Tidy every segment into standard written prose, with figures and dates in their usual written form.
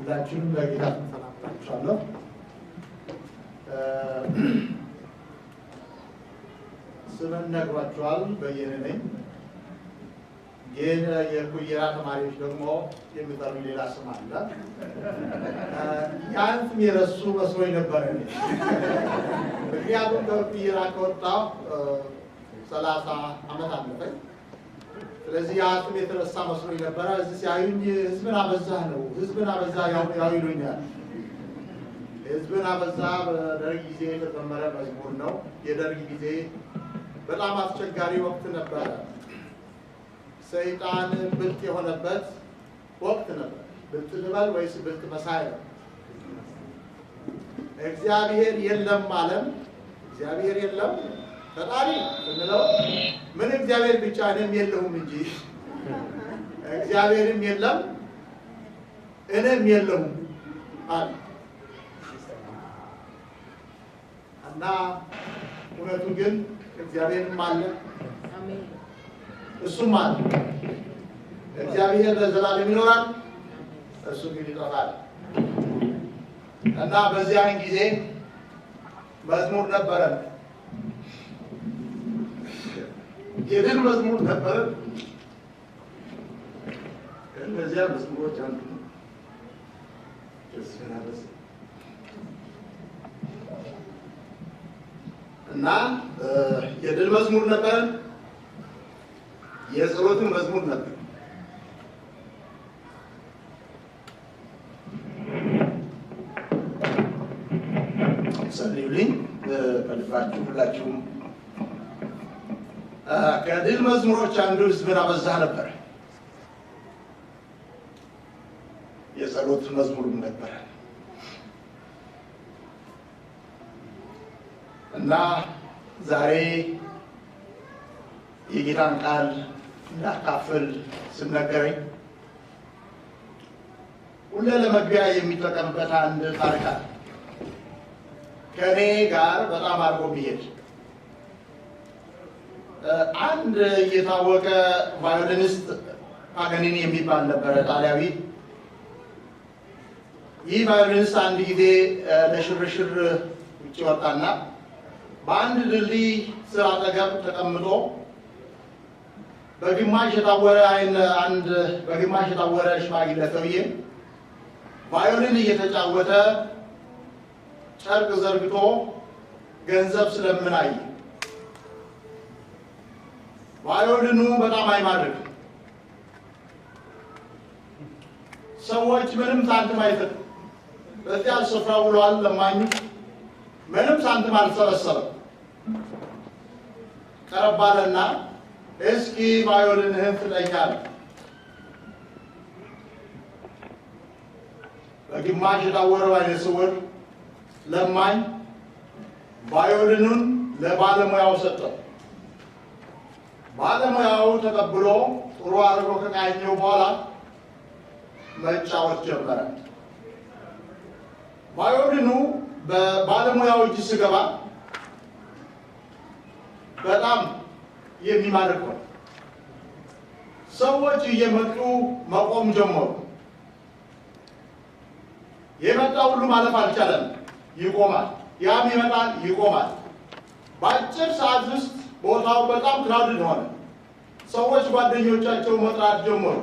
ሁላችሁንም በጌታ ሰላም እላችኋለሁ። ስምን ነግሯችኋል፣ በየነ ነኝ። ግን የኩየራ ተማሪዎች ደግሞ የሚጠሩኝ ሌላ ስም አለ። ያን ስም የረሱ መስሎኝ ነበረ። ምክንያቱም ከኩየራ ከወጣሁ 30 ዓመት አለፈኝ። ስለዚህ ያ ስም የተረሳ መስሎኝ ነበረ። እዚህ ሲያዩኝ ህዝብን አበዛህ ነው፣ ህዝብን አበዛህ ያው ይሉኛል። ህዝብን አበዛ በደርግ ጊዜ የተዘመረ መዝሙር ነው። የደርግ ጊዜ በጣም አስቸጋሪ ወቅት ነበረ። ሰይጣን ብልጥ የሆነበት ወቅት ነበር። ብልጥ ልበል ወይስ ብልጥ መሳይ ነው? እግዚአብሔር የለም አለም። እግዚአብሔር የለም ፈጣሪ ስንለው ምን እግዚአብሔር ብቻ እኔም የለሁም እንጂ እግዚአብሔርም የለም እኔም የለሁም አለ። እና እውነቱ ግን እግዚአብሔርም አለ እሱም አለ። እግዚአብሔር ለዘላለም ይኖራል፣ እሱ ግን ይጠፋል። እና በዚያን ጊዜ መዝሙር ነበረን፣ የድል መዝሙር ነበረን። ከእነዚያ መዝሙሮች አንዱ ነው። እና የድል መዝሙር ነበረን፣ የጸሎትን መዝሙር ነበር። ጸልዩልኝ በልባችሁ ሁላችሁም። ከድል መዝሙሮች አንዱ ህዝብን አበዛህ ነበር። የጸሎት መዝሙርም ነበረ። እና ዛሬ የጌታን ቃል እንዳካፍል ስነገረኝ ሁሌ ለመግቢያ የሚጠቀምበት አንድ ታሪክ አለ። ከእኔ ጋር በጣም አድርጎ የሚሄድ አንድ የታወቀ violinist ፓጋኒኒ የሚባል ነበረ፣ ጣሊያዊ። ይህ violinist አንድ ጊዜ ለሽርሽር ውጭ ወጣና በአንድ ድልድይ ስር አጠገብ ተቀምጦ በግማሽ የታወረ አይን አንድ በግማሽ የታወረ ሽማግሌ ሰውዬ ቫዮሊን እየተጫወተ ጨርቅ ዘርግቶ ገንዘብ ስለምን አየ። ቫዮሊኑ በጣም አይማርክም። ሰዎች ምንም ሳንቲም አይሰጡም። በዚያ ስፍራ ውሏል ለማኙ፣ ምንም ሳንቲም አልሰበሰበም። ቀረብ አለና እስኪ ቫዮሊንህን ስጠኝ አለ። በግማሽ የታወረው ዓይነ ስውር ለማኝ ቫዮሊኑን ለባለሙያው ሰጠው። ባለሙያው ተቀብሎ ጥሩ አድርጎ ከቃኘው በኋላ መጫወት ጀመረ። ቫዮሊኑ በባለሙያው እጅ ሲገባ በጣም የሚማርክ ነው። ሰዎች እየመጡ መቆም ጀመሩ። የመጣ ሁሉ ማለፍ አልቻለም፣ ይቆማል። ያም ይመጣል፣ ይቆማል። በአጭር ሰዓት ውስጥ ቦታው በጣም crowded ሆነ። ሰዎች ጓደኞቻቸው መጥራት ጀመሩ።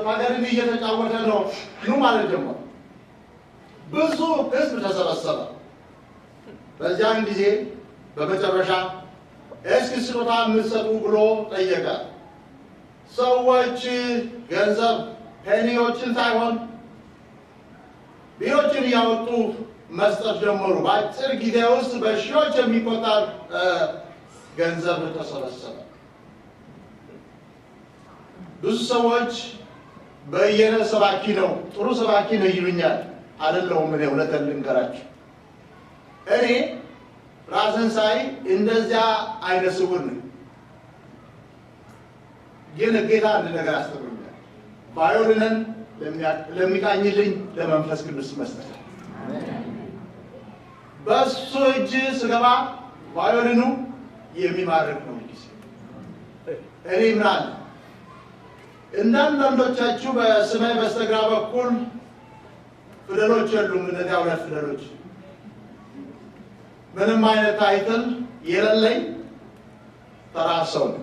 ፓጋኒኒ እየተጫወተ ነው ኑ ማለት ጀመሩ። ብዙ ሕዝብ ተሰበሰበ። በዚያን ጊዜ በመጨረሻ እስኪ ስጦታ የምትሰጡ ብሎ ጠየቀ። ሰዎች ገንዘብ penny ዎችን ሳይሆን ቢሮችን እያወጡ መስጠት ጀመሩ። በአጭር ጊዜ ውስጥ በሺዎች የሚቆጠር ገንዘብ ተሰበሰበ። ብዙ ሰዎች በየነ ሰባኪ ነው፣ ጥሩ ሰባኪ ነው ይሉኛል። አይደለሁም። እኔ እውነቱን ልንገራችሁ፣ እኔ ራስን ሳይ እንደዚያ አይነ ስውር ነኝ። ግን ጌታ አንድ ነገር አስተምሮኛል። ቫዮሊንን ለሚቃኝልኝ ለመንፈስ ቅዱስ መስጠት። በሱ እጅ ስገባ ቫዮሊኑ የሚማርክ ነው። ጊዜ እኔ ምን አለ እንዳንዳንዶቻችሁ በስሜ በስተግራ በኩል ፊደሎች የሉም። እነዚያ ሁለት ፊደሎች ምንም አይነት title የሌለኝ ተራ ሰው ነው።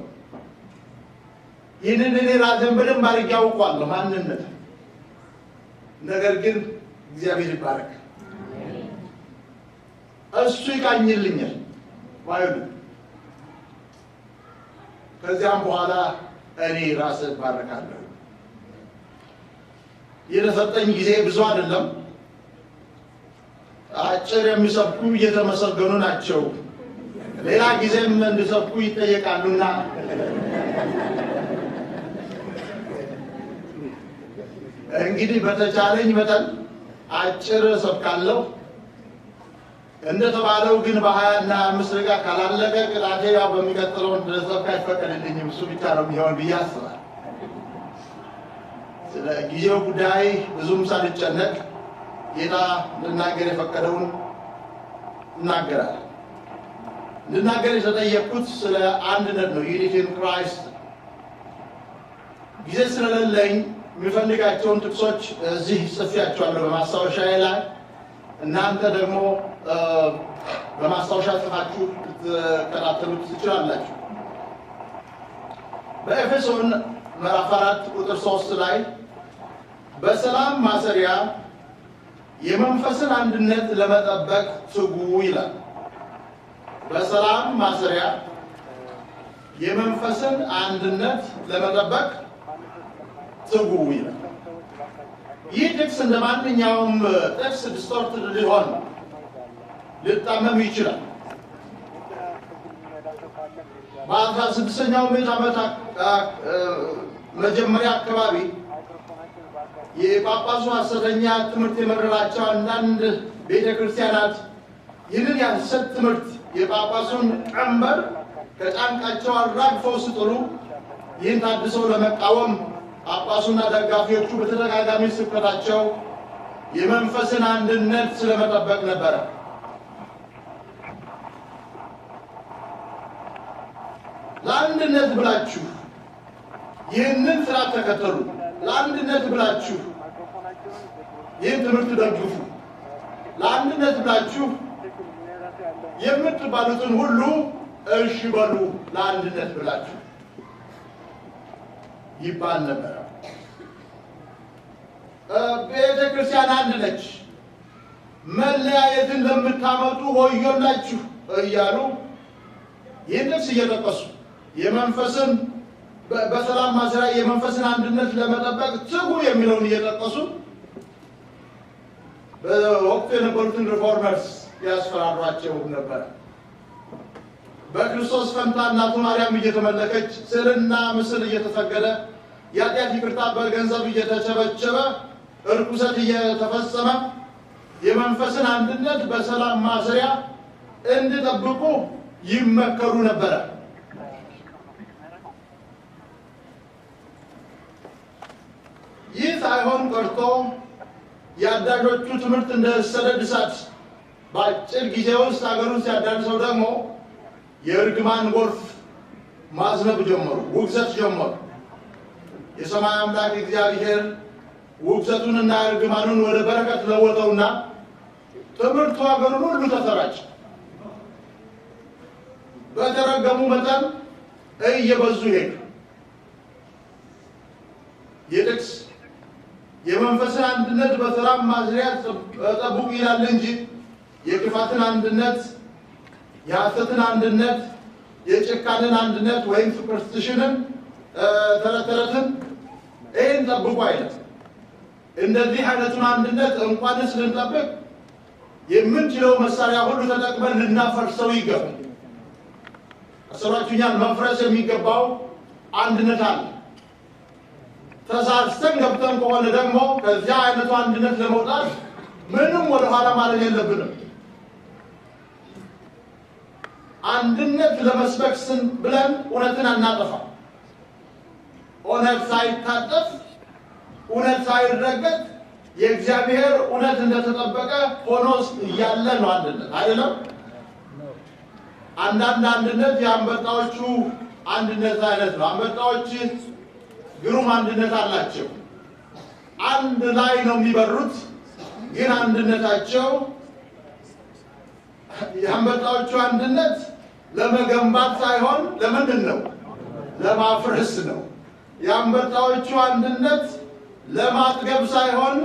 ይህንን እኔ ራሴን በደንብ አድርጌ አውቃለሁ ማንነት። ነገር ግን እግዚአብሔር ይባረክ፣ እሱ ይቃኝልኛል ባይሉ ከዚያም በኋላ እኔ ራሴ እባረካለሁ። የተሰጠኝ ጊዜ ብዙ አይደለም። አጭር የሚሰብኩ እየተመሰገኑ ናቸው። ሌላ ጊዜም እንዲሰብኩ ይጠየቃሉና እንግዲህ በተቻለኝ መጠን አጭር እሰብካለሁ። እንደተባለው ግን በ25 ደቂቃ ካላለቀ ቅጣቴ ያው በሚቀጥለው እንድሰብክ አይፈቀድልኝም። እሱ ብቻ ነው የሚሆን ብዬ አስባለሁ። ስለ ጊዜው ጉዳይ ብዙም ሳልጨነቅ ጌታ እንድናገር የፈቀደውን እናገራለሁ። እንድናገር የተጠየቅኩት ስለ አንድነት ነው፣ unity in Christ። ጊዜ ስለሌለኝ የሚፈልጋቸውን ጥቅሶች እዚህ ጽፌያቸዋለሁ በማስታወሻዬ ላይ። እናንተ ደግሞ በማስታወሻ ጽፋችሁ ልትከታተሉት ትችላላችሁ። በኤፌሶን ምዕራፍ 4 ቁጥር 3 ላይ በሰላም ማሰሪያ የመንፈስን አንድነት ለመጠበቅ ትጉ ይላል። በሰላም ማሰሪያ የመንፈስን አንድነት ለመጠበቅ ትጉ ይላል። ይህ ጥቅስ እንደ ማንኛውም ጥቅስ distorted ሊሆን ሊጣመም ይችላል። በ16ኛው ምዕተ ዓመት መጀመሪያ አካባቢ የጳጳሱ ሐሰተኛ ትምህርት የመረራቸው አንዳንድ ቤተ ክርስቲያናት ይህንን የሐሰት ትምህርት የጳጳሱን ቀንበር ከጫንቃቸው አራግፈው ሲጥሉ ይህን ታድሰው ለመቃወም ጳጳሱና ደጋፊዎቹ በተደጋጋሚ ስብከታቸው የመንፈስን አንድነት ስለመጠበቅ ነበረ። ለአንድነት ብላችሁ ይህንን ስርዓት ተከተሉ፣ ለአንድነት ብላችሁ ይህን ትምህርት ደግፉ፣ ለአንድነት ብላችሁ የምትባሉትን ሁሉ እሺ በሉ፣ ለአንድነት ብላችሁ ይባል ነበር። ቤተ ክርስቲያን አንድ ነች፣ መለያየትን ለምታመጡ ወዮላችሁ እያሉ ይህን ጥቅስ እየጠቀሱ የመንፈስን በሰላም ማሰሪያ የመንፈስን አንድነት ለመጠበቅ ትጉ የሚለውን እየጠቀሱ በወቅቱ የነበሩትን reformers ያስፈራሯቸው ነበር። በክርስቶስ ፈንታ እናቱ ማርያም እየተመለከች ስዕልና ምስል እየተሰገደ የኃጢአት ይቅርታ በገንዘብ እየተቸበቸበ እርኩሰት እየተፈጸመ የመንፈስን አንድነት በሰላም ማሰሪያ እንዲጠብቁ ይመከሩ ነበረ። ይህ ሳይሆን ቀርቶ የአዳዦቹ ትምህርት እንደ ሰደድ እሳት በአጭር ጊዜ ውስጥ አገሩን ሲያዳርሰው ደግሞ የእርግማን ጎርፍ ማዝነብ ጀመሩ፣ ውግዘት ጀመሩ። የሰማይ አምላክ እግዚአብሔር ውግዘቱንና እርግማኑን ወደ በረከት ለወጠውና ትምህርቱ አገሩን ሁሉ ተሰራጨ። በተረገሙ መጠን እየበዙ ሄዱ። የጥቅስ የመንፈስን አንድነት በሰላም ማሰሪያ ጠብቁ ይላል እንጂ የክፋትን አንድነት፣ የሐሰትን አንድነት፣ የጭካንን አንድነት ወይም superstition ን ተረተረትን ይህን ጠብቁ አይነት። እንደዚህ አይነቱን አንድነት እንኳንስ ልንጠብቅ የምንችለው መሳሪያ ሁሉ ተጠቅመን ልናፈርሰው ይገባል። አሰራችሁኛል። መፍረስ የሚገባው አንድነት አለ። ተሳስተን ገብተን ከሆነ ደግሞ ከዚያ አይነቱ አንድነት ለመውጣት ምንም ወደኋላ ማለት የለብንም። አንድነት ለመስበክ ስን ብለን እውነትን አናጠፋ። እውነት ሳይታጠፍ እውነት ሳይረገጥ የእግዚአብሔር እውነት እንደተጠበቀ ሆኖ እያለ ነው አንድነት አይደለም። አንዳንድ አንድነት የአንበጣዎቹ አንድነት አይነት ነው። አንበጣዎች ግሩም አንድነት አላቸው። አንድ ላይ ነው የሚበሩት፣ ግን አንድነታቸው የአንበጣዎቹ አንድነት ለመገንባት ሳይሆን ለምንድን ነው? ለማፍረስ ነው። የአንበጣዎቹ አንድነት ለማጥገብ ሳይሆን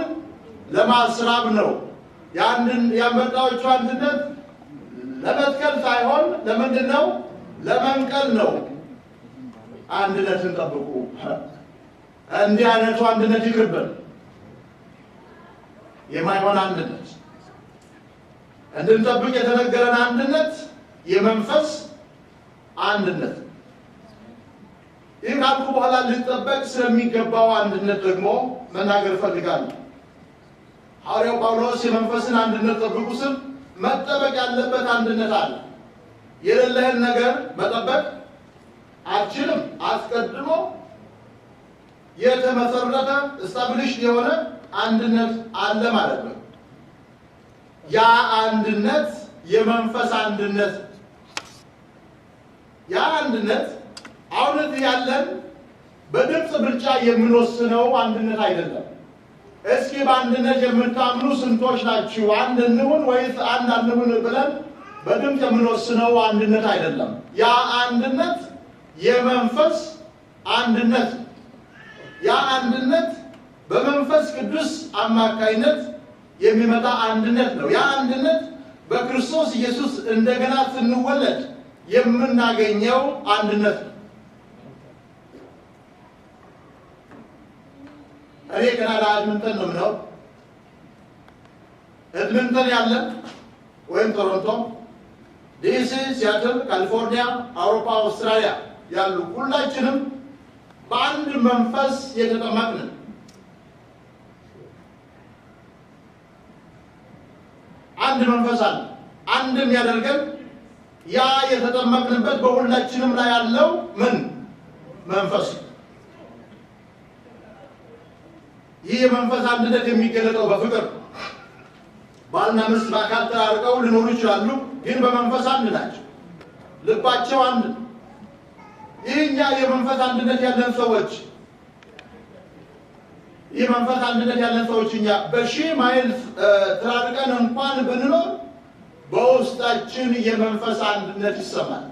ለማስራብ ነው። የአንበጣዎቹ አንድነት ለመትከል ሳይሆን ለምንድን ነው? ለመንቀል ነው። አንድነትን ጠብቁ። እንዲህ አይነቱ አንድነት ይቅርብን። የማይሆን አንድነት እንድንጠብቅ የተነገረን አንድነት የመንፈስ አንድነት። ይህ ካልኩ በኋላ ሊጠበቅ ስለሚገባው አንድነት ደግሞ መናገር እፈልጋለሁ። ሐዋርያው ጳውሎስ የመንፈስን አንድነት ጠብቁ ስል መጠበቅ ያለበት አንድነት አለ። የሌለህን ነገር መጠበቅ አትችልም። አስቀድሞ የተመሰረተ establish የሆነ አንድነት አለ ማለት ነው። ያ አንድነት የመንፈስ አንድነት። ያ አንድነት አሁን እዚህ ያለን በድምፅ ብልጫ የምንወስነው አንድነት አይደለም። እስኪ በአንድነት የምታምኑ ስንቶች ናችሁ? አንድ እንሁን ወይስ አንድ አንሁን ብለን በድምፅ የምንወስነው አንድነት አይደለም። ያ አንድነት የመንፈስ አንድነት። ያ አንድነት በመንፈስ ቅዱስ አማካይነት የሚመጣ አንድነት ነው። ያ አንድነት በክርስቶስ ኢየሱስ እንደገና ስንወለድ የምናገኘው አንድነት ነው። እኔ ካናዳ ኤድመንተን ነው የምኖረው። ኤድመንተን ያለ ወይም ቶሮንቶ፣ ዲሲ፣ ሲያትል፣ ካሊፎርኒያ፣ አውሮፓ፣ አውስትራሊያ ያሉ ሁላችንም በአንድ መንፈስ የተጠመቅን። አንድ መንፈስ አለ። አንድ የሚያደርገን ያ የተጠመቅንበት በሁላችንም ላይ ያለው ምን መንፈስ ነው። ይህ የመንፈስ አንድነት የሚገለጠው በፍቅር። ባልና ሚስት በአካል ተራርቀው ሊኖሩ ይችላሉ፣ ግን በመንፈስ አንድ ናቸው። ልባቸው አንድ ነው። ይህኛ የመንፈስ አንድነት ያለን ሰዎች ይህ መንፈስ አንድነት ያለን ሰዎች እኛ በሺህ ማይል ተራርቀን እንኳን ብንኖር በውስጣችን የመንፈስ አንድነት ይሰማል።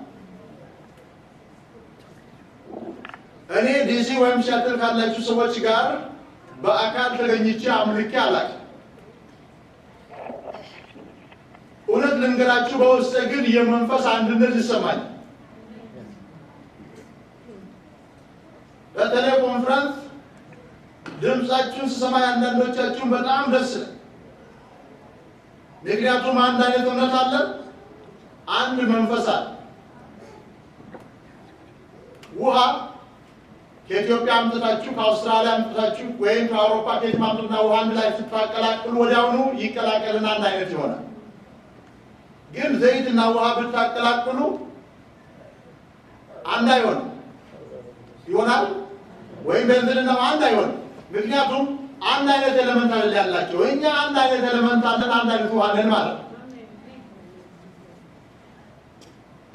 እኔ ዲሲ ወይም ሲያትል ካላችሁ ሰዎች ጋር በአካል ተገኝቼ አምልኬ አላውቅም። እውነት ልንገራችሁ፣ በውስጤ ግን የመንፈስ አንድነት ይሰማል። በተለይ ኮንፈረንስ ድምጻችሁን ስሰማ አንዳንዶቻችሁን በጣም ደስ ይላል። ምክንያቱም አንድ አይነት እምነት አለን፣ አንድ መንፈስ አለ። ውሃ ከኢትዮጵያ አምጥታችሁ ከአውስትራሊያ አምጥታችሁ ወይም ከአውሮፓ ከየትም አምጥታችሁ ውሃ አንድ ላይ ስታቀላቅሉ ወዲያውኑ ይቀላቀልና አንድ አይነት ይሆናል። ግን ዘይትና ውሃ ብታቀላቅሉ አንድ አይሆንም። ይሆናል? ወይም ቤንዚንና ውሃ አንድ አይሆንም። ምክንያቱም አንድ አይነት element አይደል ያላቸው። እኛ አንድ አይነት element አለን፣ አንድ አይነት ውሃ አለን ማለት ነው።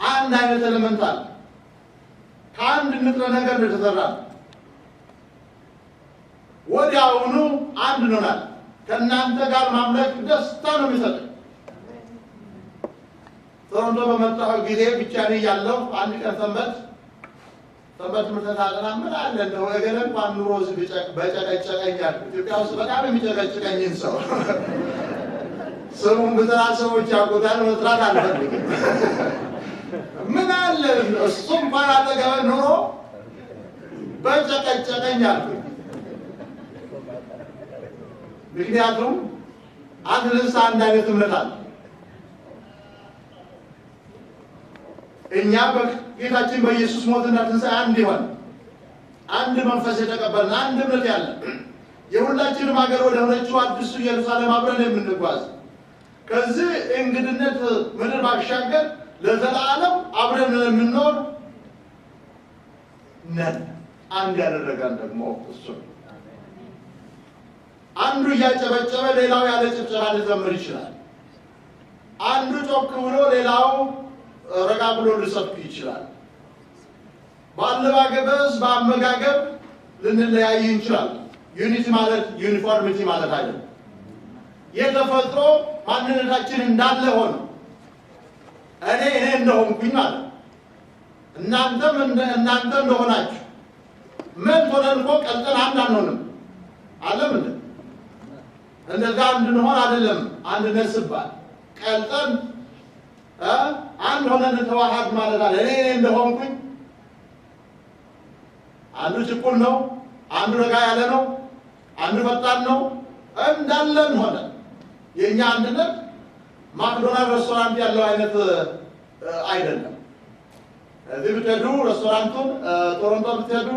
አንድ አይነት element አለ። ከአንድ ንጥረ ነገር ነው የተሰራ። ወዲያውኑ አንድ እንሆናለን። ከእናንተ ጋር ማምለክ ደስታ ነው የሚሰጠኝ። ቶሮንቶ በመጣሁ ጊዜ ብቻዬን እያለሁ አንድ ቀን ሰንበት ትምህርት ሳጠና ምን አለ እንደው እገሌ እንኳን ኑሮ እዚህ በጨቀጨቀኝ አልኩ። ኢትዮጵያ ውስጥ በጣም የሚጨቀጭቀኝን ሰው ስሙን ብጠራ ሰዎች ያውቁታል፣ መጥራት አልፈልግም። ምን አለ እሱ እንኳን አጠገበ ኑሮ በጨቀጨቀኝ አልኩኝ። ምክንያቱም at least አንድ አይነት እምነት አለ። እኛ በጌታችን በኢየሱስ ሞትና ትንሣኤ አንድ ይሆን አንድ መንፈስ የተቀበልን አንድ እምነት ያለን የሁላችንም ሀገር ወደ ሆነችው አዲሱ ኢየሩሳሌም አብረን የምንጓዝ ከዚህ እንግድነት ምድር ባሻገር ለዘላለም አብረን የምንኖር ነን። አንድ ያደረገን ደግሞ እሱ ነው። አንዱ እያጨበጨበ ሌላው ያለ ጭብጨባ ሊዘምር ይችላል። አንዱ ጮክ ብሎ ሌላው ረጋ ብሎ ሊሰብክ ይችላል። በአለባበስ በአመጋገብ ልንለያይ እንችላለን። Unity ማለት uniformity ማለት አይደለም። የተፈጥሮ ማንነታችን እንዳለ ሆኖ እኔ እንደሆንኩኝ ማለት እናንተም እናንተ እንደሆናችሁ ምን ሆነን እኮ ቀልጠን አንድ አንሆንም። አለም እንደ እንደዛ እንድንሆን አይደለም። አንድነት ሲባል ቀልጠን አንድ ሆነን ተዋሃድ ማለት አለ። እኔ እንደሆንኩኝ አንዱ ችኩል ነው፣ አንዱ ረጋ ያለ ነው፣ አንዱ ፈጣን ነው። እንዳለን ሆነ የኛ አንድነት ማክዶናልድ ሬስቶራንት ያለው አይነት አይደለም። እዚህ ብትሄዱ ሬስቶራንቱን ቶሮንቶ ብትሄዱ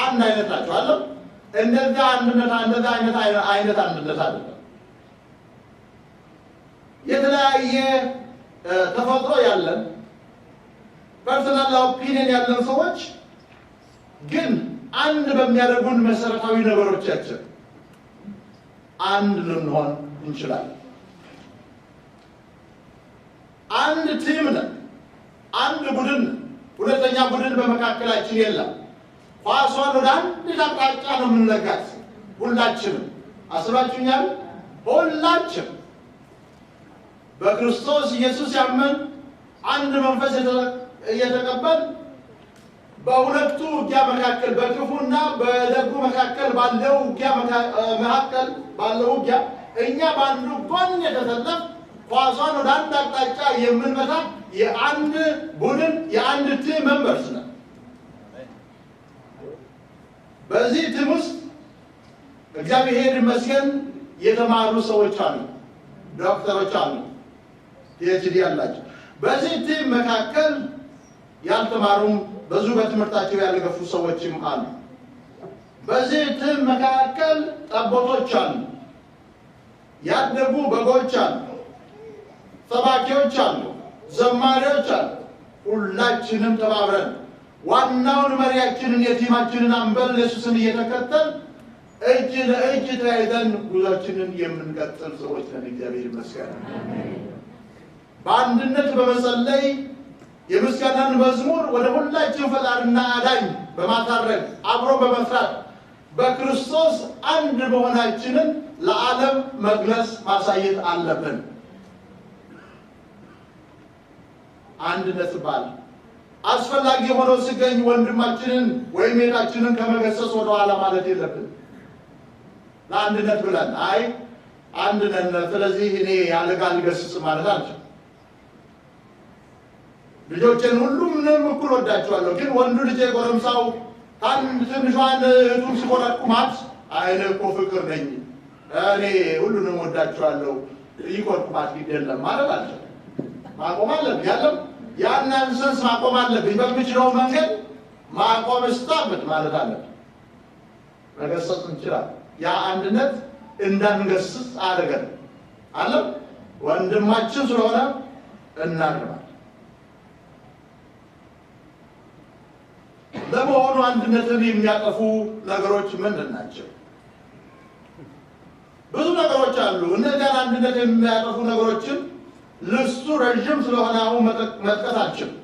አንድ አይነት ናቸው አለ። እንደዛ አንድነት እንደዛ አይነት አንድነት አይደለም። የተለያየ ተፈጥሮ ያለን personal opinion ያለን ሰዎች ግን አንድ በሚያደርጉን መሰረታዊ ነገሮቻችን አንድ ልንሆን እንችላለን። አንድ team ነን፣ አንድ ቡድን፣ ሁለተኛ ቡድን በመካከላችን የለም። ኳሷን ወደ አንድ አቅጣጫ ነው የምንለጋት ሁላችንም። አስባችሁኛል? ሁላችን በክርስቶስ ኢየሱስ ያመን አንድ መንፈስ እየተቀበል በሁለቱ ውጊያ መካከል በክፉና በደጉ መካከል ባለው ውጊያ መካከል ባለው ውጊያ እኛ በአንዱ ጎን የተሰለፍ ኳሷን ወደ አንድ አቅጣጫ የምንመታ የአንድ ቡድን የአንድ team members ነን። በዚህ team ውስጥ እግዚአብሔር ይመስገን የተማሩ ሰዎች አሉ፣ ዶክተሮች አሉ፣ PhD ያላቸው። በዚህ team መካከል ያልተማሩም ብዙ በትምህርታቸው ያልገፉ ሰዎችም አሉ። በዚህ team መካከል ጠቦቶች አሉ፣ ያደጉ በጎች አሉ፣ ሰባኪዎች አሉ፣ ዘማሪዎች አሉ። ሁላችንም ተባብረን ዋናውን መሪያችንን የቲማችንን አምበል ኢየሱስን እየተከተል እጅ ለእጅ ተያይዘን ጉዟችንን የምንቀጥል ሰዎች ነን። እግዚአብሔር ይመስገን። በአንድነት በመጸለይ የምስጋናን መዝሙር ወደ ሁላችን ፈጣሪና አዳኝ በማሳረግ አብሮ በመስራት በክርስቶስ አንድ መሆናችንን ለዓለም መግለጽ ማሳየት አለብን። አንድነት ባል አስፈላጊ ሆኖ ሲገኝ ወንድማችንን ወይም እህታችንን ከመገሰጽ ወደ ኋላ ማለት የለብን። ለአንድነት ብለን አይ አንድ ነን፣ ስለዚህ እኔ ያለጋ አልገስጽ ማለት አልችልም። ልጆችን ሁሉንም እኩል ወዳቸዋለሁ፣ ግን ወንዱ ልጄ ጎረምሳው ትንሿን እህቱን ሲቆረቁማት አይ እኔ እኮ ፍቅር ነኝ እኔ ሁሉንም ወዳቸዋለሁ ይቆርቁማት ግድ የለም ማለት አልችልም። ማቆም አለብኝ። ያለም ያን nonsense ማቆም አለብኝ። በምችለው መንገድ ማቆም stop ማለት አለብኝ። መገሰጽ እንችላለን። ያ አንድነት እንዳንገስጽ አደረገን አለ። ወንድማችን ስለሆነ እናርማለን። ለመሆኑ አንድነትን የሚያጠፉ ነገሮች ምንድን ናቸው? ብዙ ነገሮች አሉ። እነዚያን አንድነት የሚያጠፉ ነገሮችን ልሱ ረዥም ስለሆነ አሁን መጥቀስ አልችልም።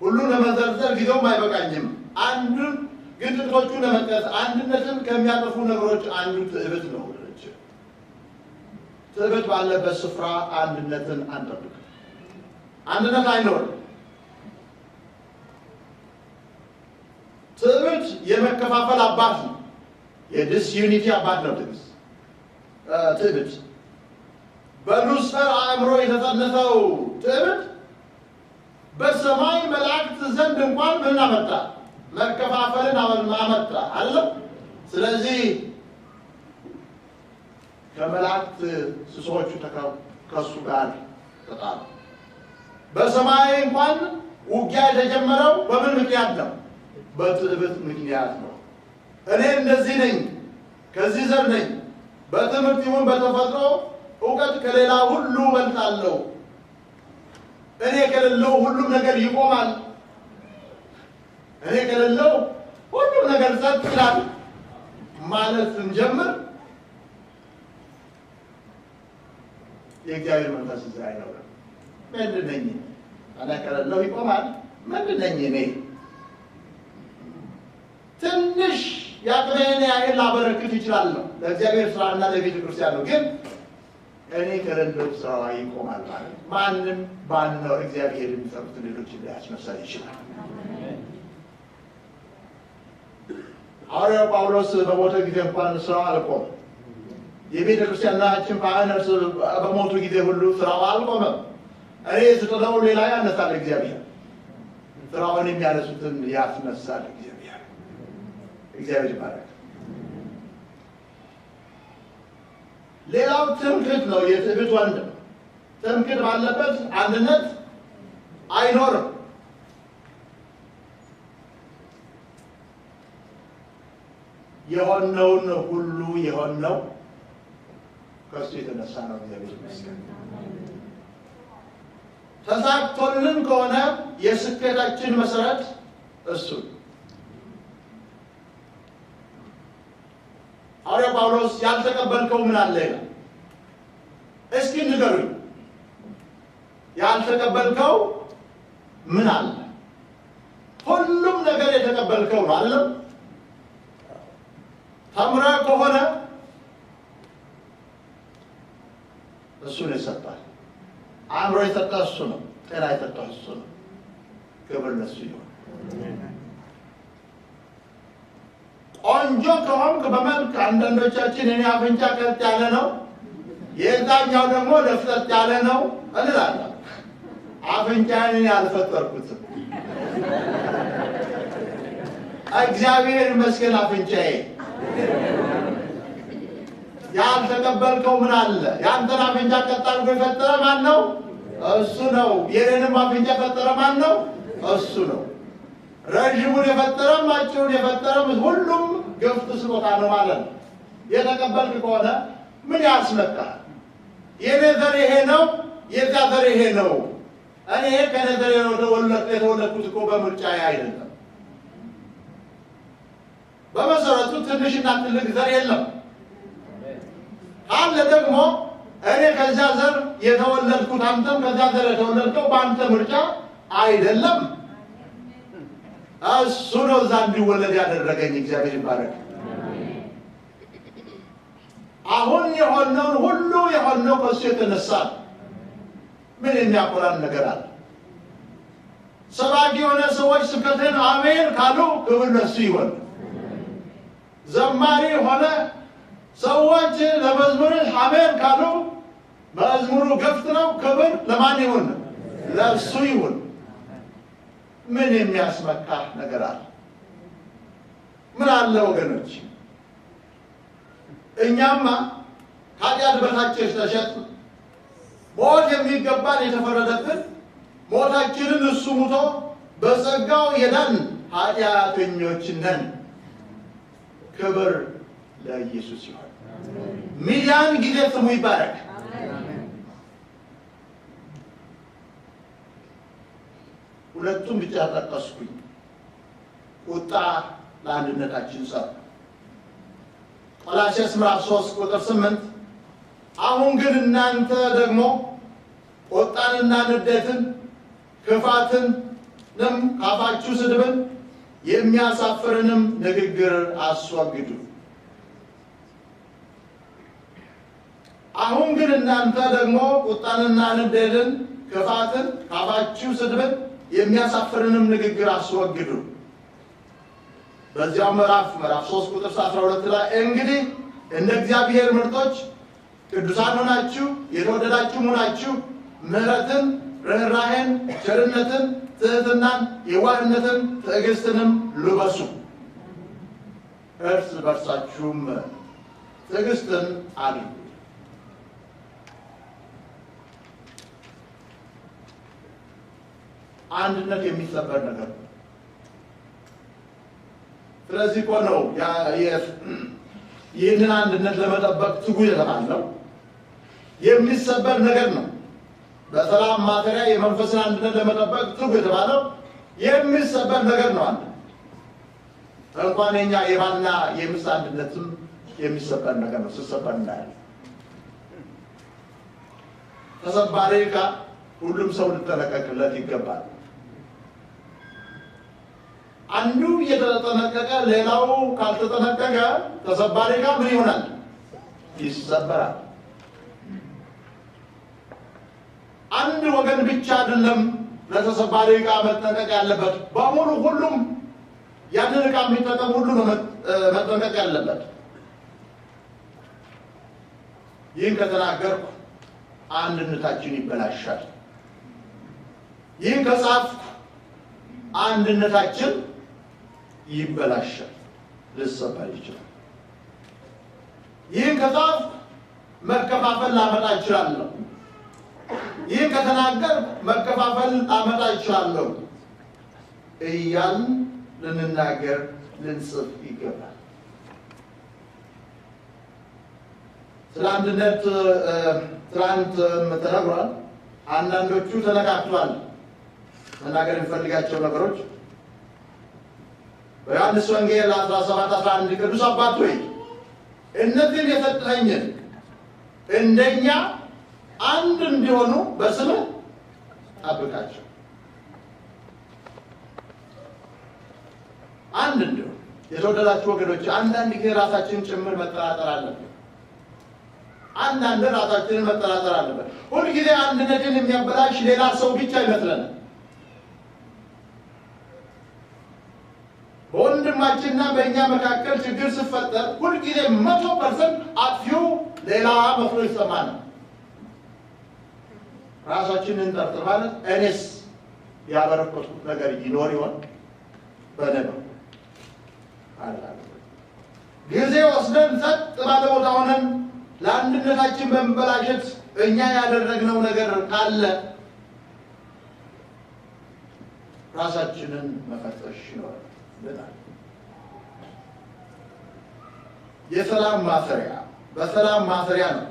ሁሉን ለመዘርዘር ጊዜውም አይበቃኝም። አንዱን ግን ጥቂቶቹን ለመጥቀስ አንድነትን ከሚያጠፉ ነገሮች አንዱ ትዕቢት ነው። ትዕቢት ባለበት ስፍራ አንድነትን አንጠብቅም። አንድነት አይኖርም። ትዕቢት የመከፋፈል አባት ነው። የ disunity አባት ነው ትዕቢት። በሉሲፈር አእምሮ የተጸነሰው ትዕቢት በሰማይ መላእክት ዘንድ እንኳን ምን አመጣ? መከፋፈልን አመጣ አለ። ስለዚህ ከመላእክት ስሶቹ ከሱ ጋር ተጣሉ። በሰማይ እንኳን ውጊያ የተጀመረው በምን ምክንያት ነው? በትዕቢት ምክንያት ነው። እኔ እንደዚህ ነኝ፣ ከዚህ ዘር ነኝ፣ በትምህርት ይሁን በተፈጥሮ እውቀት ከሌላ ሁሉ እበልጣለሁ፣ እኔ ከሌለው ሁሉም ነገር ይቆማል፣ እኔ ከሌለው ሁሉም ነገር ጸጥ ይላል ማለት ስንጀምር የእግዚአብሔር መንፈስ እዛ አይኖርም። ምንድን ነኝ እኔ ከሌለው ይቆማል? ምንድን ነኝ እኔ? ትንሽ የአቅሜን ያህል ላበረክት እችላለሁ ለእግዚአብሔር ስራና ለቤተ ክርስቲያን ነው። ግን እኔ ከሌለሁ ስራዋ ይቆማል ማለት ማንም ባንኖር እግዚአብሔር የሚሰሩትን ሌሎችን ሊያስነሳ ይችላል። ሐዋርያው ጳውሎስ በሞተ ጊዜ እንኳን ስራው አልቆመም። የቤተ ክርስቲያናችን ፓይነርስ በሞቱ ጊዜ ሁሉ ስራው አልቆመም። እኔ ስጥለው ሌላ ያነሳል እግዚአብሔር። ስራውን የሚያነሱትን ያስነሳል እግዚአብሔር። እግዚአብሔር ይባረክ። ሌላው ትምክህት ነው። የትዕቢት ወንድም ትምክህት ባለበት አንድነት አይኖርም። የሆነውን ሁሉ የሆነው ከእሱ የተነሳ ነው። እግዚአብሔር ይመስገን። ተሳክቶልን ከሆነ የስኬታችን መሰረት እሱ። ሐዋርያው ጳውሎስ ያልተቀበልከው ምን አለ ይላል። እስኪ ንገሩኝ፣ ያልተቀበልከው ምን አለ? ሁሉም ነገር የተቀበልከው ነው አይደለም? ተምረህ ከሆነ እሱ ነው የሰጠህ። አእምሮ የሰጠህ እሱ ነው። ጤና የሰጠህ እሱ ነው። ክብር ለእሱ ይሁን። ቆንጆ ከሆንክ በመልክ አንዳንዶቻችን የኔ አፍንጫ ቀጥ ያለ ነው፣ የዛኛው ደግሞ ደፍጠጥ ያለ ነው እንላለን። አፍንጫዬን እኔ አልፈጠርኩትም። እግዚአብሔር ይመስገን አፍንጫዬ። ያልተቀበልከው ምን አለ? ያንተን አፍንጫ ቀጥ አድርጎ የፈጠረ ማን ነው? እሱ ነው። የኔንም አፍንጫ የፈጠረ ማን ነው? እሱ ነው። ረዥሙን የፈጠረም አጭሩን የፈጠረም ሁሉም ግፍት ስጦታ ነው ማለት ነው። የተቀበልክ ከሆነ ምን ያስመጣል? የኔ ዘር ይሄ ነው፣ የዛ ዘር ይሄ ነው። እኔ ከኔ ዘር የተወለድኩት እኮ በምርጫዬ አይደለም። በመሰረቱ ትንሽና ትልቅ ዘር የለም። ካለ ደግሞ እኔ ከዛ ዘር የተወለድኩት አንተም ከዛ ዘር የተወለድከው በአንተ ምርጫ አይደለም። እሱ ነው እዛ እንዲወለድ ያደረገኝ። እግዚአብሔር ይባረክ። አሁን የሆነውን ሁሉ የሆነው ከእሱ የተነሳ ምን የሚያኮራን ነገር አለ? ሰባኪ የሆነ ሰዎች ስብከትን አሜን ካሉ ክብር ለእሱ ይሆን። ዘማሪ ሆነ ሰዎች ለመዝሙርህ አሜን ካሉ መዝሙሩ ግፍት ነው። ክብር ለማን ይሁን? ለእሱ ይሁን። ምን የሚያስመካ ነገር አለ? ምን አለ ወገኖች? እኛማ ከኃጢአት በታች ተሸጥን፣ ሞት የሚገባን የተፈረደብን ሞታችንን እሱ ሙቶ በጸጋው የዳን ኃጢአተኞች ነን። ክብር ለኢየሱስ ይሁን። ሚሊዮን ጊዜ ስሙ ይባረክ። ሁለቱም ብቻ ጠቀስኩኝ። ቁጣ ለአንድነታችን ጸር። ቆላስይስ ምዕራፍ 3 ቁጥር 8 አሁን ግን እናንተ ደግሞ ቁጣንና ንዴትን ክፋትንም ካፋችሁ ስድብን የሚያሳፍርንም ንግግር አስወግዱ። አሁን ግን እናንተ ደግሞ ቁጣንና ንዴትን ክፋትን ካፋችሁ ስድብን የሚያሳፍርንም ንግግር አስወግዱ። በዚያው ምዕራፍ 3 ቁጥር 12 ላይ እንግዲህ እንደ እግዚአብሔር ምርጦች ቅዱሳን ሆናችሁ የተወደዳችሁ ሆናችሁ ምሕረትን፣ ርኅራኄን፣ ቸርነትን፣ ትሕትናን፣ የዋህነትን፣ ትዕግስትንም ልበሱ፣ እርስ በርሳችሁም ትዕግስትን አድርጉ። አንድነት የሚሰበር ነገር ነው። ስለዚህ እኮ ነው ይህንን አንድነት ለመጠበቅ ትጉ የተባለው። የሚሰበር ነገር ነው። በሰላም ማተሪያ የመንፈስን አንድነት ለመጠበቅ ትጉ የተባለው የሚሰበር ነገር ነው። አንድ እንኳን የኛ የባልና የሚስት አንድነትም የሚሰበር ነገር ነው። ሲሰበር እናያለን። ተሰባሪ ዕቃ ሁሉም ሰው ሊጠነቀቅለት ይገባል። አንዱ እየተጠነቀቀ ሌላው ካልተጠነቀቀ ተሰባሪ ዕቃ ምን ይሆናል? ይሰበራል። አንድ ወገን ብቻ አይደለም ለተሰባሪ ዕቃ መጠንቀቅ ያለበት፣ በሙሉ ሁሉም ያንን ዕቃ የሚጠቀም ሁሉ ነው መጠንቀቅ ያለበት። ይህን ከተናገርኩ አንድነታችን ይበላሻል። ይህን ከጻፍኩ አንድነታችን ይበላሻል፣ ልሰበር ይችላል። ይህን ከጻፍኩ መከፋፈል ላመጣ እችላለሁ። ይህን ከተናገርኩ መከፋፈል ላመጣ እችላለሁ እያልን ልንናገር ልንጽፍ ይገባል። ስለ አንድነት ትናንት ተነግሯል። አንዳንዶቹ ተነካክቷል። መናገር የሚፈልጋቸው ነገሮች በዮሐንስ ወንጌል 17:11 ቅዱስ አባት ሆይ እነዚህን የሰጠኸኝን እንደኛ አንድ እንዲሆኑ በስምህ ጠብቃቸው። አንድ እንዲሆኑ። የተወደዳችሁ ወገኖች፣ አንዳንድ ጊዜ ራሳችንን ጭምር መጠራጠር አለብን። አንዳንድ ራሳችንን መጠራጠር አለብን። ሁልጊዜ አንድነትን የሚያበላሽ ሌላ ሰው ብቻ ይመስለናል። በወንድማችንና በእኛ መካከል ችግር ሲፈጠር ሁልጊዜ 100% አጥፊው ሌላ መስሎ ይሰማናል። ራሳችንን እንጠርጥር ማለት እኔስ ያበረከትኩት ነገር ይኖር ይሆን? በእኔ በኩል ጊዜ ወስደን ጸጥ ባለ ቦታ ሆነን ለአንድነታችን በመበላሸት እኛ ያደረግነው ነገር ካለ ራሳችንን መፈተሽ ይኖርብናል። የሰላም ማሰሪያ በሰላም ማሰሪያ ነው።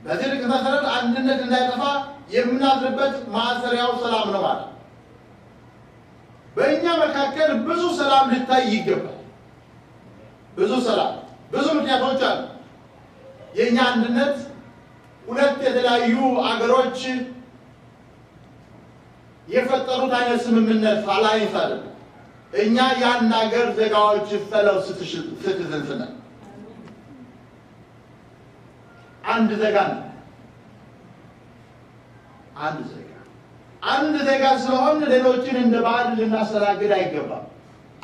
በዚህ ልክ መሰረት አንድነት እንዳይጠፋ የምናድርበት ማሰሪያው ሰላም ነው ማለት። በእኛ መካከል ብዙ ሰላም ሊታይ ይገባል። ብዙ ሰላም፣ ብዙ ምክንያቶች አሉ። የኛ አንድነት ሁለት የተለያዩ አገሮች የፈጠሩት አይነት ስምምነት alliance አይደለም። እኛ የአንድ ሀገር ዜጋዎች fellow citizens ነን። አንድ ዜጋ ነው። አንድ ዜጋ አንድ ዜጋ ስለሆን ሌሎችን እንደ ባዕድ ልናስተናግድ አይገባም።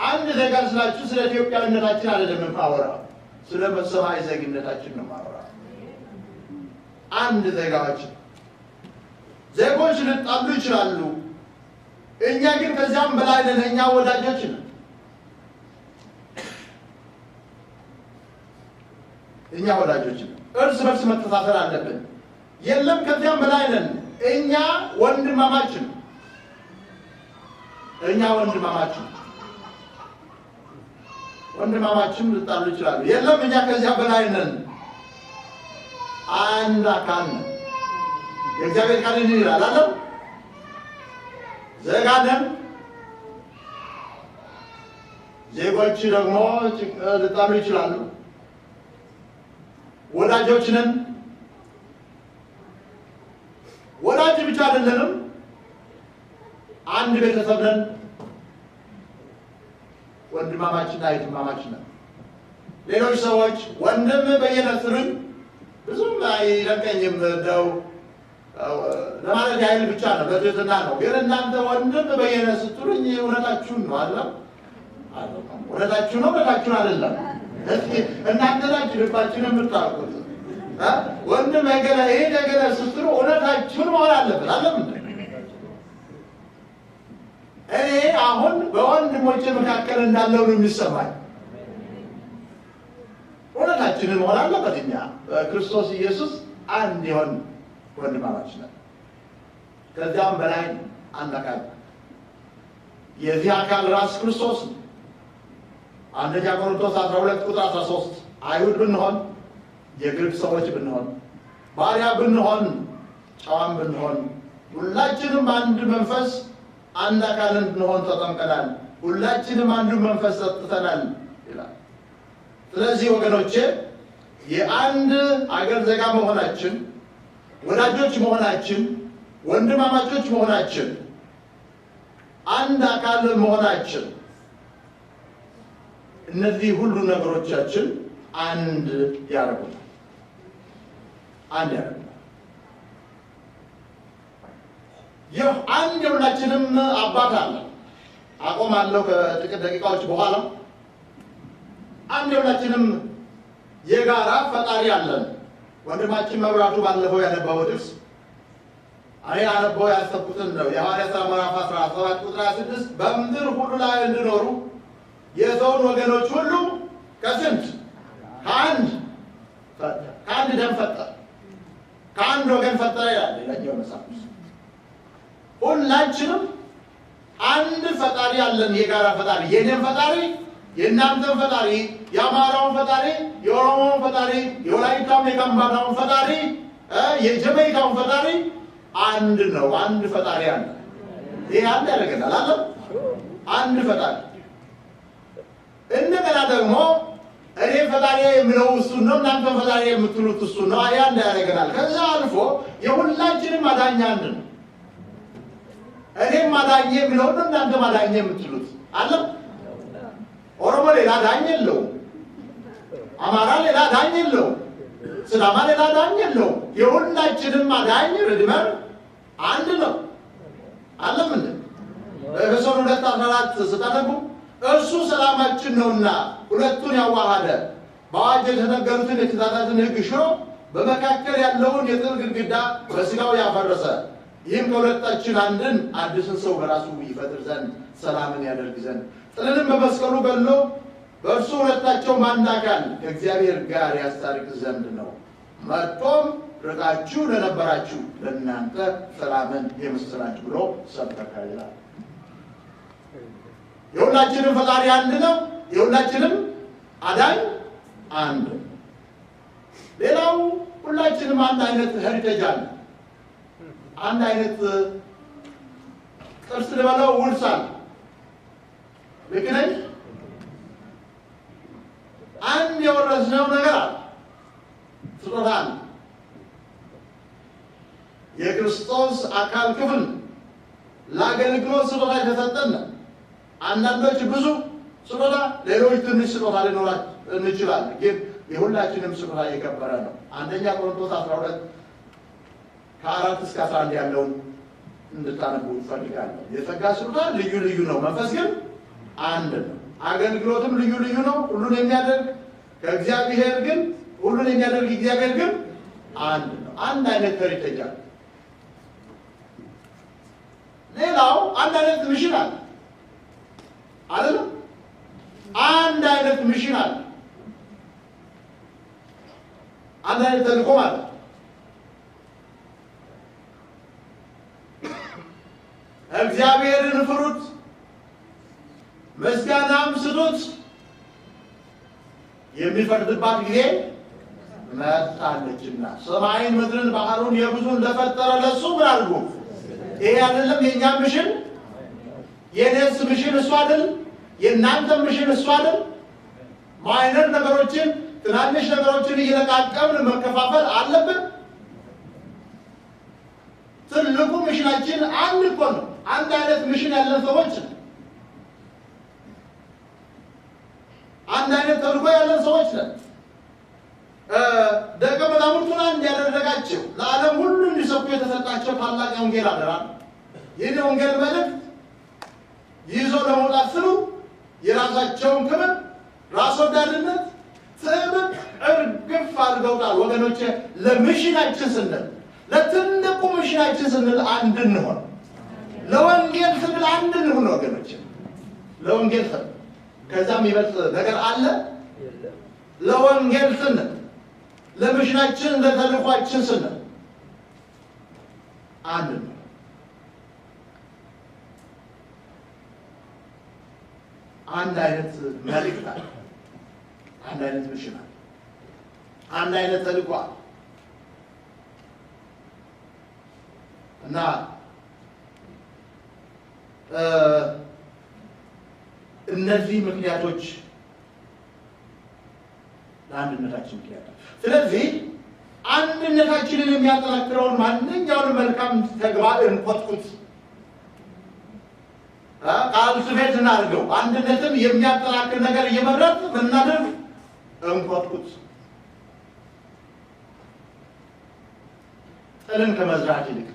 አንድ ዜጋ ስላችሁ ስለ ኢትዮጵያዊነታችን አይደለም የማወራው፣ ስለ ሰማይ ዜግነታችን ነው የማወራው። አንድ ዜጋዎች ዜጎች ሊጣሉ ይችላሉ። እኛ ግን ከዚያም በላይ ነን። እኛ ወዳጆች ነን። እኛ ወዳጆች ነን። እርስ በርስ መተሳሰር አለብን። የለም ከዚያም በላይ ነን። እኛ ወንድማማች ነን። እኛ ወንድማማች ነን። ወንድማማችም ሊጣሉ ይችላሉ። የለም እኛ ከዚያ በላይ ነን። አንድ አካል ነን። የእግዚአብሔር ቃል ይላል አይደል? ዜጋ ነን። ዜጎች ደግሞ ሊጣሉ ይችላሉ። ወዳጆች ነን። ወዳጅ ብቻ አይደለንም፣ አንድ ቤተሰብ ነን። ወንድማማችና እህትማማች ነን። ሌሎች ሰዎች ወንድም በየነ ሲሉኝ ብዙም አይደንቀኝም፣ እንደው ለማለት ያህል ብቻ ነው፣ በትህትና ነው። ግን እናንተ ወንድም በየነ ስትሉኝ እውነታችሁን ነው አይደለም? እውነታችሁ ነው፣ እውነታችሁን አይደለም። እስኪ እናንተ ናችሁ ልባችሁን የምታውቁት። ወንድም እገሌ ይሄ እገሌ ስትሉ እውነታችሁን መሆን አለበት። አይደለም እንዴ? እኔ አሁን በወንድሞቼ መካከል እንዳለው ነው የሚሰማኝ። እውነታችንን መሆን አለበት። እኛ በክርስቶስ ኢየሱስ አንድ የሆን ወንድማማች ነን። ከዚያም በላይ አንድ አካል፣ የዚህ አካል ራስ ክርስቶስ ነው። አንደኛ ቆሮንቶስ 12 ቁጥር 13 አይሁድ ብንሆን፣ የግሪክ ሰዎች ብንሆን፣ ባሪያ ብንሆን፣ ጨዋም ብንሆን ሁላችንም በአንድ መንፈስ አንድ አካል እንድንሆን ተጠምቀናል፣ ሁላችንም አንዱ መንፈስ ሰጥተናል ይላል። ስለዚህ ወገኖቼ የአንድ አገር ዜጋ መሆናችን፣ ወዳጆች መሆናችን፣ ወንድማማቾች መሆናችን፣ አንድ አካል መሆናችን፣ እነዚህ ሁሉ ነገሮቻችን አንድ ያደርጉናል። አንድ ያደርጉናል። አንድ የሁላችንም አባት አለ። አቆማለሁ ከጥቂት ደቂቃዎች በኋላ። አንድ የሁላችንም የጋራ ፈጣሪ አለን። ወንድማችን መብራቱ ባለፈው ያነባው ጥቅስ እኔ አነበው ያሰብኩትን ነው። የሐዋርያት ሥራ ምዕራፍ 17 ቁጥር 26 በምድር ሁሉ ላይ እንዲኖሩ የሰውን ወገኖች ሁሉ ከስንት ከአንድ ከአንድ ደም ፈጠረ፣ ከአንድ ወገን ፈጠረ ይላል ሌላኛው መጽሐፍ። ሁላችንም አንድ ፈጣሪ አለን፣ የጋራ ፈጣሪ። የኔም ፈጣሪ፣ የእናንተም ፈጣሪ፣ የአማራውን ፈጣሪ፣ የኦሮሞውን ፈጣሪ፣ የወላይታውን የከምባታውን ፈጣሪ፣ የጀመይካውን ፈጣሪ አንድ ነው። አንድ ፈጣሪ አለ። ይሄ አንድ ያደርገናል አለ አንድ ፈጣሪ። እንደገና ደግሞ እኔ ፈጣሪ የምለው እሱ ነው፣ እናንተ ፈጣሪ የምትሉት እሱ ነው። አይ አንድ ያደርገናል። ከዛ አልፎ የሁላችንም አዳኝ አንድ ነው። እኔም አዳኝ የምለው ነው፣ እናንተም አዳኝ የምትሉት አለ። ኦሮሞ ሌላ አዳኝ የለውም፣ አማራ ሌላ አዳኝ የለውም፣ ሲዳማ ሌላ አዳኝ የለውም። የሁላችንም አዳኝ redeemer አንድ ነው። አለም እንዴ? በኤፌሶን 2:14 ስታነቡ እርሱ ሰላማችን ነውና ሁለቱን ያዋሃደ በአዋጅ የተነገሩትን የትእዛዛትን ሕግ ሽሮ በመካከል ያለውን የጥል ግድግዳ በሥጋው ያፈረሰ፣ ይህም ከሁለታችን አንድን አዲስን ሰው በራሱ ይፈጥር ዘንድ ሰላምን ያደርግ ዘንድ ጥልንም በመስቀሉ ገድሎ በእርሱ ሁለታቸው አንድ አካል ከእግዚአብሔር ጋር ያስታርቅ ዘንድ ነው። መጥቶም ርቃችሁ ለነበራችሁ ለእናንተ ሰላምን የምስራች ብሎ ሰበከ ይላል። የሁላችንም ፈጣሪ አንድ ነው። የሁላችንም አዳኝ አንድ ነው። ሌላው ሁላችንም አንድ አይነት heritage አለ። አንድ አይነት ቅርስ ልበለው ውርስ አለ። ልክ ነኝ? አንድ የወረስነው ነገር አለ፣ ስጦታ አለ። የክርስቶስ አካል ክፍል ለአገልግሎት ስጦታ የተሰጠን ነው። አንዳንዶች ብዙ ስጦታ፣ ሌሎች ትንሽ ስጦታ ሊኖራቸው እንችላለን። ግን የሁላችንም ስጦታ የከበረ ነው። አንደኛ ቆሮንቶስ 12 ከ4 እስከ 11 ያለውን እንድታነቡ እፈልጋለሁ። የጸጋ ስጦታ ልዩ ልዩ ነው፣ መንፈስ ግን አንድ ነው። አገልግሎትም ልዩ ልዩ ነው። ሁሉን የሚያደርግ ከእግዚአብሔር ግን ሁሉን የሚያደርግ እግዚአብሔር ግን አንድ ነው። አንድ አይነት heritage አለ። ሌላው አንድ አይነት mission አለ አይደለም? አንድ አይነት mission አለ። አንድ አይነት ተልእኮ ማለት ነው። እግዚአብሔርን ፍሩት፣ ምስጋናም ስጡት፣ የሚፈርድባት ጊዜ መጣለችና። ሰማይን ምድርን ባህሩን የብዙን ለፈጠረ ለሱ ምን አድርጉ? ይሄ አይደለም የኛ mission? የኔስ mission እሱ አይደል? የእናንተ mission እሱ አይደል? minor ነገሮችን ትናንሽ ነገሮችን እየለቃቀምን መከፋፈል አለብን? ትልቁ mission ኣችን አንድ እኮ ነው። አንድ አይነት mission ያለን ሰዎች፣ አንድ አይነት ተልእኮ ያለን ሰዎች ነን። ደቀ መዛሙርቱን አንድ ያደረጋቸው ለዓለም ሁሉ እንዲሰብኩ የተሰጣቸው ታላቅ የወንጌል አደራ ነው። ይህን የወንጌል መልእክት ይዞ ለመውጣት ስሉ የራሳቸውን ክብር፣ ራስ ወዳድነት፣ ትዕቢት እርግፍ አድርገውታል። ወገኖቼ ለ mission ኣችን ስንል፣ ለትልቁ mission ኣችን ስንል አንድ እንሆን። ለወንጌል ስንል አንድ እንሁን ወገኖቼ። ለወንጌል ስንል ከዛም ይበልጥ ነገር አለ? ለወንጌል ስንል፣ ለ mission ኣችን፣ ለተልእኳችን ስንል አንድ ነው። አንድ አይነት መልእክት አለ። አንድ አይነት mission አለ። አንድ አይነት ተልእኮ አለ። እና እነዚህ ምክንያቶች ለአንድነታችን ምክንያት ነው። ስለዚህ አንድነታችንን የሚያጠናክረውን ማንኛውንም መልካም ተግባር እንኮትኩት፣ cultivate እናድርገው። አንድነትን የሚያጠናክር ነገር እየመረጥን እናድርግ፣ እንኮትኩት። ጥልን ከመዝራት ይልቅ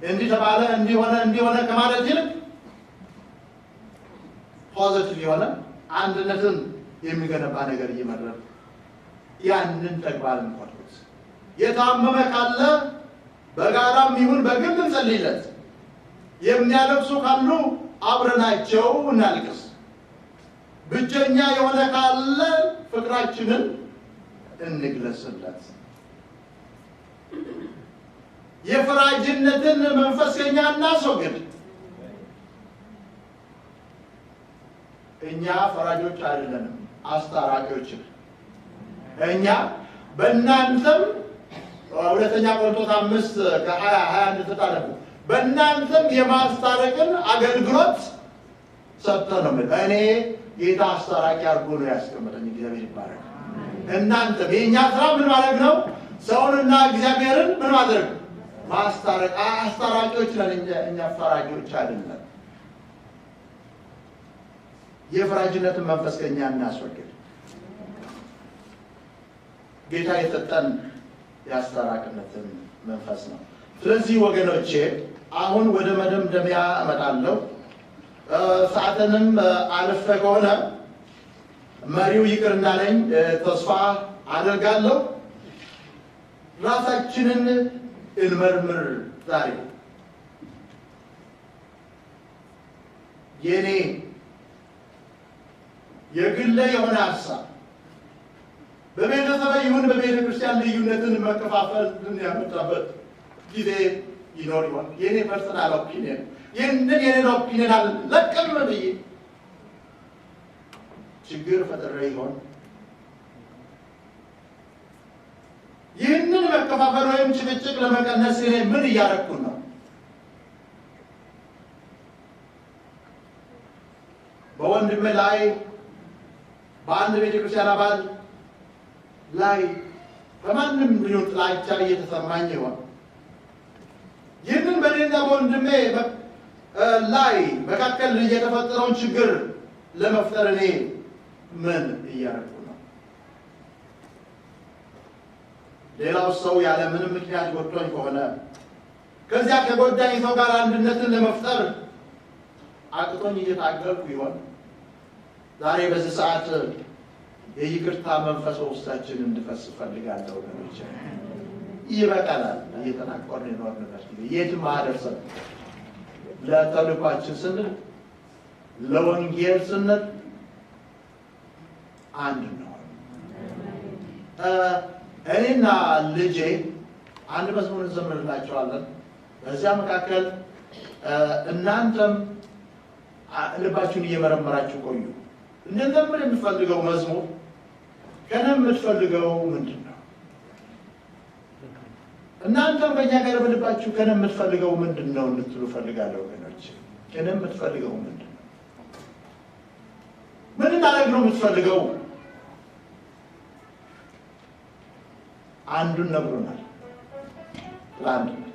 እንዲህ ተባለ እንዲሆነ እንዲሆነ ከማለት ይልቅ positive የሆነ አንድነትን የሚገነባ ነገር እየመረጥ ያንን ተግባር እንቆርጥ። የታመመ ካለ በጋራም ይሁን በግል እንጸልይለት። የሚያለቅሱ ካሉ አብረናቸው እናልቅስ። ብቸኛ የሆነ ካለ ፍቅራችንን እንግለጽለት። የፈራጅነትን መንፈስ ከኛ እናስወግድ። እኛ ፈራጆች አይደለንም፣ አስታራቂዎች ነን። እኛ በእናንተም ሁለተኛ ቆሮንቶስ 5:20-21 ተጣለፉ በእናንተም የማስታረቅን አገልግሎት ሰጥተን ነው። እኔ ጌታ አስታራቂ አድርጎ ነው ያስቀመጠኝ። እግዚአብሔር ይባረክ። እናንተም የኛ ስራ ምን ማድረግ ነው? ሰውንና እግዚአብሔርን ምን ማድረግ? ማስታረቅ። አስታራቂዎች ነን እኛ ፈራጆች አይደለም። የፈራጅነትን መንፈስ ከኛ እናስወግድ። ጌታ የሰጠን የአስታራቂነትን መንፈስ ነው። ስለዚህ ወገኖቼ አሁን ወደ መደምደሚያ እመጣለሁ። ሰዓትንም አልፈ ከሆነ መሪው ይቅር እንዳለኝ ተስፋ አደርጋለሁ። ራሳችንን እንመርምር። ዛሬ የኔ የግለ የሆነ ሀሳብ በቤተሰብ ይሁን በቤተ ክርስቲያን ልዩነትን መከፋፈልን ያመጣበት ጊዜ ይኖር ይሆን? የኔ personal opinion ይህንን የኔን opinion አልለቅም ብዬ ችግር ፈጥሬ ይሆን? ይህንን መከፋፈል ወይም ጭቅጭቅ ለመቀነስ እኔ ምን እያደረኩ ነው? በወንድሜ ላይ በአንድ ቤተክርስቲያን አባል ላይ በማንም ቢሆን ጥላቻ እየተሰማኝ ይሆን? ይህንን በእኔና በወንድሜ ላይ መካከል የተፈጠረውን ችግር ለመፍጠር እኔ ምን እያደረኩ ነው? ሌላው ሰው ያለ ምንም ምክንያት ጎድቶኝ ከሆነ ከዚያ ከጎዳኝ ሰው ጋር አንድነትን ለመፍጠር አቅቶኝ እየታገልኩ ይሆን? ዛሬ በዚህ ሰዓት የይቅርታ መንፈስ በውስጣችን እንድፈስ እፈልጋለሁ። ወገኖቼ ይበቃናል። እየተናቆርን የኖርንበት ጊዜ የትም አያደርሰን። ለተልኳችን ስንል ለወንጌል ስንል አንድ ነው። እኔና ልጄ አንድ መዝሙር እንዘምርላቸዋለን። በዚያ መካከል እናንተም ልባችሁን እየመረመራችሁ ቆዩ። እንድንዘምር የምትፈልገው መዝሙር ከእኔ የምትፈልገው ምንድን ነው? እናንተም በእኛ ጋር በልባችሁ ከእኔ የምትፈልገው ምንድን ነው እንድትሉ እፈልጋለሁ። ወገኖች ከእኔ የምትፈልገው ምንድን ነው? ምን እናደርግ ነው የምትፈልገው? አንዱን ነግሮናል፣ ለአንድነት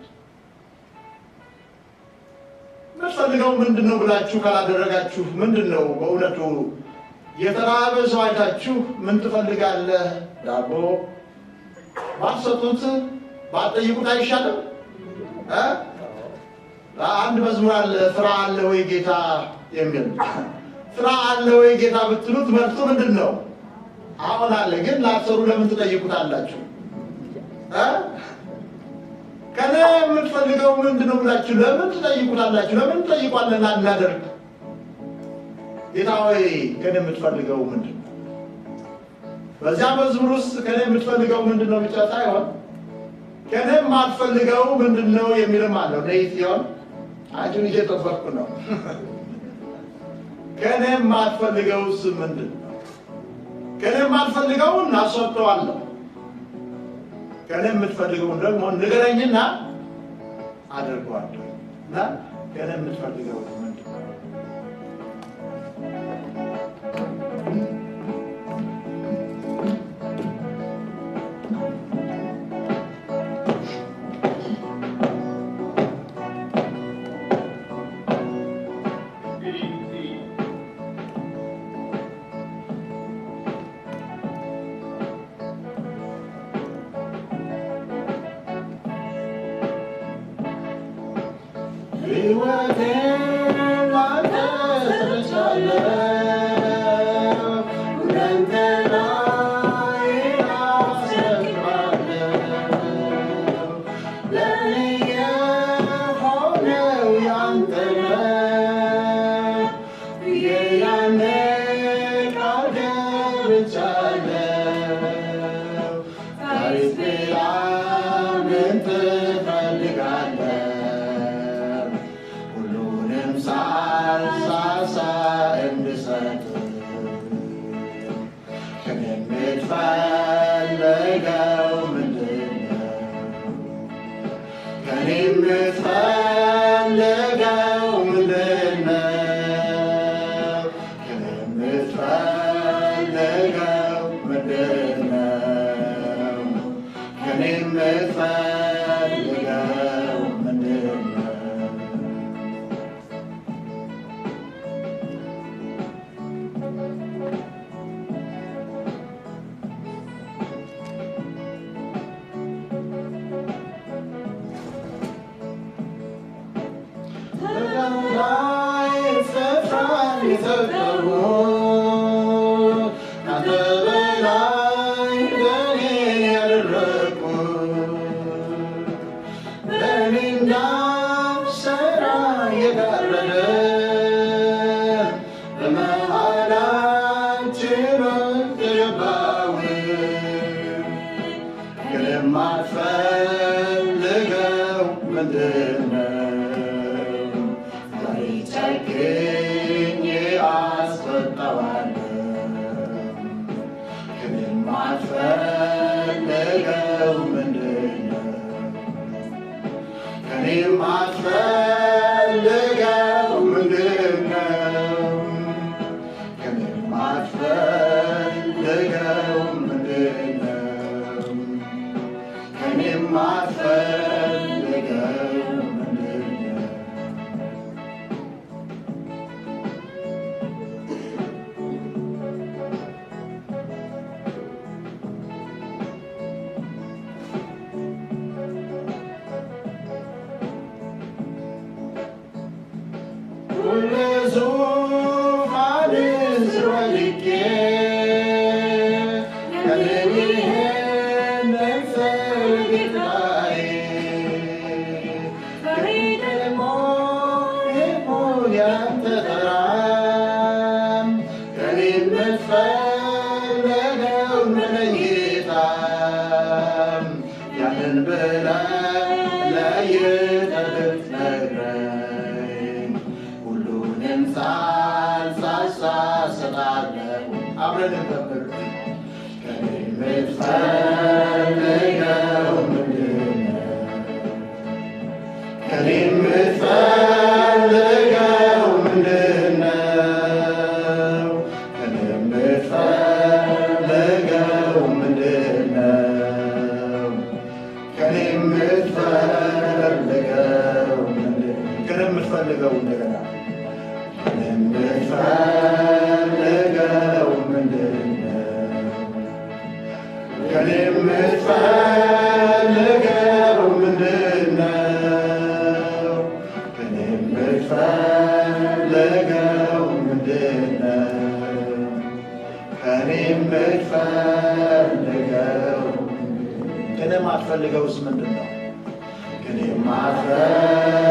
የምትፈልገው ምንድን ነው ብላችሁ ካላደረጋችሁ ምንድን ነው በእውነቱ? የተራበ ሰው አይታችሁ ምን ትፈልጋለህ? ዳቦ ባትሰጡት ባትጠይቁት አይሻልም? አንድ መዝሙር አለ፣ ስራ አለ ወይ ጌታ የሚል። ስራ አለ ወይ ጌታ ብትሉት መልሱ ምንድን ነው? አሁን አለ። ግን ላትሰሩ ለምን ትጠይቁታላችሁ? ከእኔ የምትፈልገው ምንድን ነው ብላችሁ ለምን ትጠይቁታላችሁ? ለምን ትጠይቋለን? አናደርግ። ጌታ ሆይ ከእኔ የምትፈልገው ምንድን ነው? በዚያ መዝሙር ውስጥ ከእኔ የምትፈልገው ምንድን ነው ብቻ ሳይሆን ከእኔ የማትፈልገው ምንድን ነው የሚልም አለው። ነይ ሲሆን አንቺን እየጠበቅኩ ነው። ከእኔ የማትፈልገውስ ምንድን ነው? ከእኔ የማትፈልገውን አስወጥተዋለሁ፣ ከእኔ የምትፈልገውን ደግሞ ንገረኝና አደርገዋለሁ። እና ከእኔ የምትፈልገው ምንድን ነው? ሕይወቴን ላንተ ሰጥቻለሁ፣ ሁለንተናዬን አስረክባለሁ። ለእኔ የሆነው ያንተ ነው ብዬ ያኔ ቃል ገብቻለሁ። ዛሬስ ሌላ ምን ትፈልጋለህ? ሁሉንም ሳልሳሳ እንድሰጥ ከእኔ የምትፈልገው ምንድን ነው? ከእኔ የምትፈልገው ምንድን ነው? ከእኔ የምትፈልገው ምንድን ነው? ከእኔ የምትፈልገው ምንድን ነው? በላይ ስፍራን የሰጠሁት ካንተ በላይ ለእኔ ያደረግኩት በእኔ እንዳልሠራ የጋረደ በመሃላችን ውስጥ የገባውን ግን የማትፈልገው ምንድን ነው? ዛሬ ጨክኜ አስወጣዋለሁ። ግን የማትፈልገው ምንድን ነው? ከእኔ የማትፈልገው ምንድን ነው? ከእኔ የማትፈልገው ምንድን ነው? ከእኔ የማትፈልገው ምንድን ነው? ለዙፋን ስር ወድቄ ከእኔ ስር ጌታዬ፣ ዛሬ ደግሞ ይሁን ያንተ ተራ። ከእኔ የምትፈልገው መለየታ ያንን ብለህ ለይተህ ብትነግረኝ ሁሉንም ሳልሳሳ እሰጣለሁ። አብረን እንዘምር። ከእኔ የምትፈልገው ምንድን ነው? ከእኔ የምትፈልገው ምንድን ነው? ከእኔ የምትፈልገው ምንድን ነው? ከእኔ የምትፈልገው ምንድን ነው? ከእኔ የምትፈልገው እንደገና ከእኔ የምትፈልገው ምንድን ነው? ከእኔ የምትፈልገው ምንድን ነው? ከእኔ የምትፈልገው ምንድን ነው? ከእኔ የምትፈልገው ከእኔ የማትፈልገውስ ምንድን ነው? ከእኔ የማትፈልገው